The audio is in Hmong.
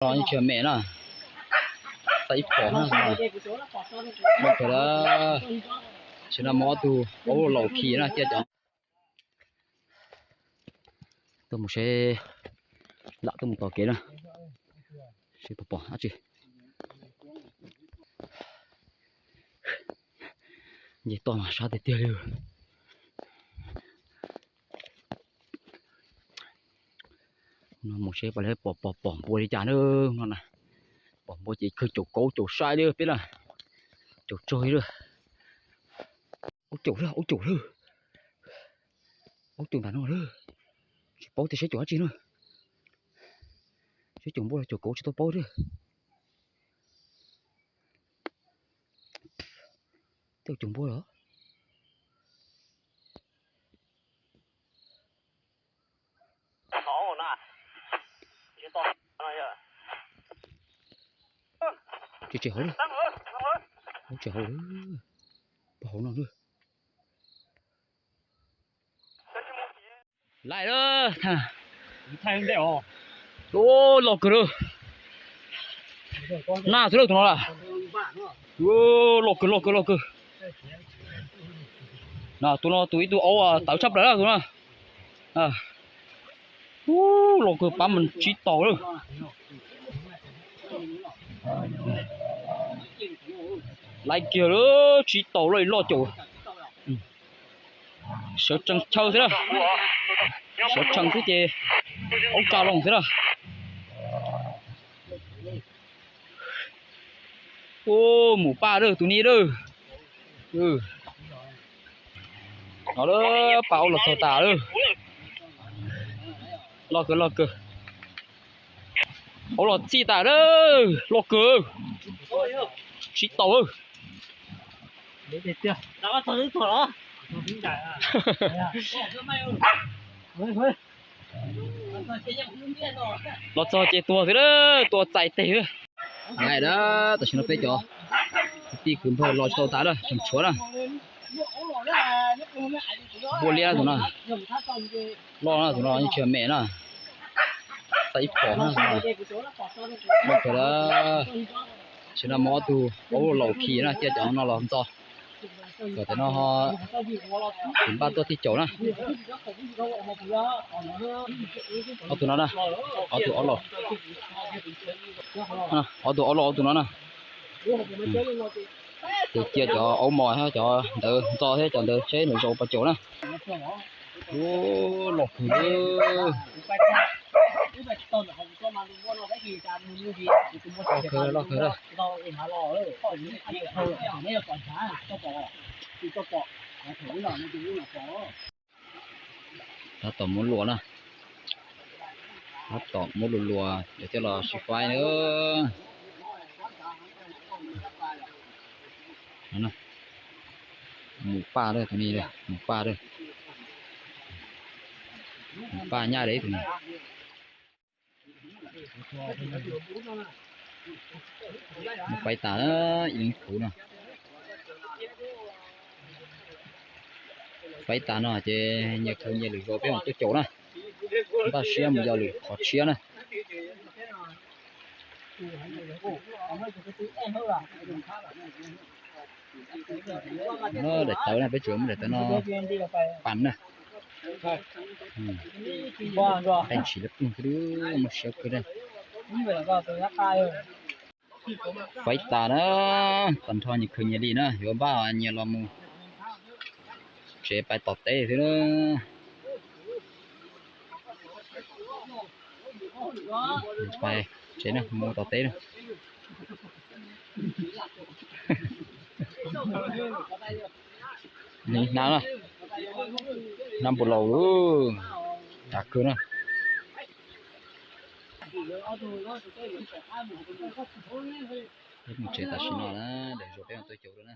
Los yeej tsis me na, xav ib phom na. Tam sim no muaj ob tug aub laus khi na, cia cov tuaj mus seb, lam tuaj mus tos kev na, seb puas pom dab tsi. Nce toj mas sab tiag tiag li. No mus seb pom, pom, pom npua li cas na. No na, pom npua ces kawg caum kauv caum sai li peb na, caum tsawg li. Aub caum lawm, aub caum lawm, aub caum ntawm no lawm. Tsis paub tias seb caum dab tsi na, seb caum npua los caum kauv tsis tau paub thiab. Tej caum npua los. Tsis tsis hauv li, tsis hauv li, pog hauv no lawm. Laim lawm. Loj kawg lawm. Nag xwb lawm tus no lawm. Loj kawg loj kawg loj kawg. Tus no tus ib tug aub tawv tshaj plaws lawm tus no. Loj kawg pab mas tsib taus lawm. Laim kiag lawm, tsib taus loj li loj caum. Sawv tsees chaw xwb na, sawv tsees xwb ces aub tsa loo xwb na. Mus paj lawm tus ni lawm. No lawm, paj aub los txog tas lawm. Loj kawg loj kawg. Aub los txij tas lawm, loj kawg. Tsib taus. Los txog ces tuag xwb, tua txais teg xwb. Hais da, tam sim no peb cov kwv tij kwv npawg los tsis tau tas lawm, tseem tshuav na. Npua liab tus no, loj na tus no, yeej tsis me na. Xav ib phom na. Tam sim no muaj ob tug aub laus khi na, cia cov no los ntxo. Kom tam sim no ho tus npaj tuaj tib caum na. Ob tug no na, ob tug aub laus, ob tug aub laus ob tug no na. Ces cia cov aub mos thiab cov ntawd ntxo thiab cov ntawd seb lawv zoo puas caum na. Ub, loj kawg li. Loj kawg, loj kawg. Tab tom muab luas na. Tab tom muab luas luas cov coj los sib faib na. Mus paj lawm tus ni, mus paj lawm. Mus paj nyaj li tus ni. Mus faib tas ib leeg khuv no. Faib tas no ces nyias khaws nyias lwm zaus peb mam tuaj caum na. Npaj siab mus yos lwm qhov tshiab na. Daim tawv na, peb tsuas muab daim tawv no pas na. Qee ntsis lawv ploog xwb, muaj siab kawg na. Faib tas na, tag nrho nyias khaws nyias li na, yuav npaj nyias los mus tsev pais tom teb xwb na. Pais tsev na, mus tom teb na. Hnab na, hnab npua laus lawm, tas kawg na. Peb mus tsev tam sim no na, lwm zaus peb mam tuaj caum dua na.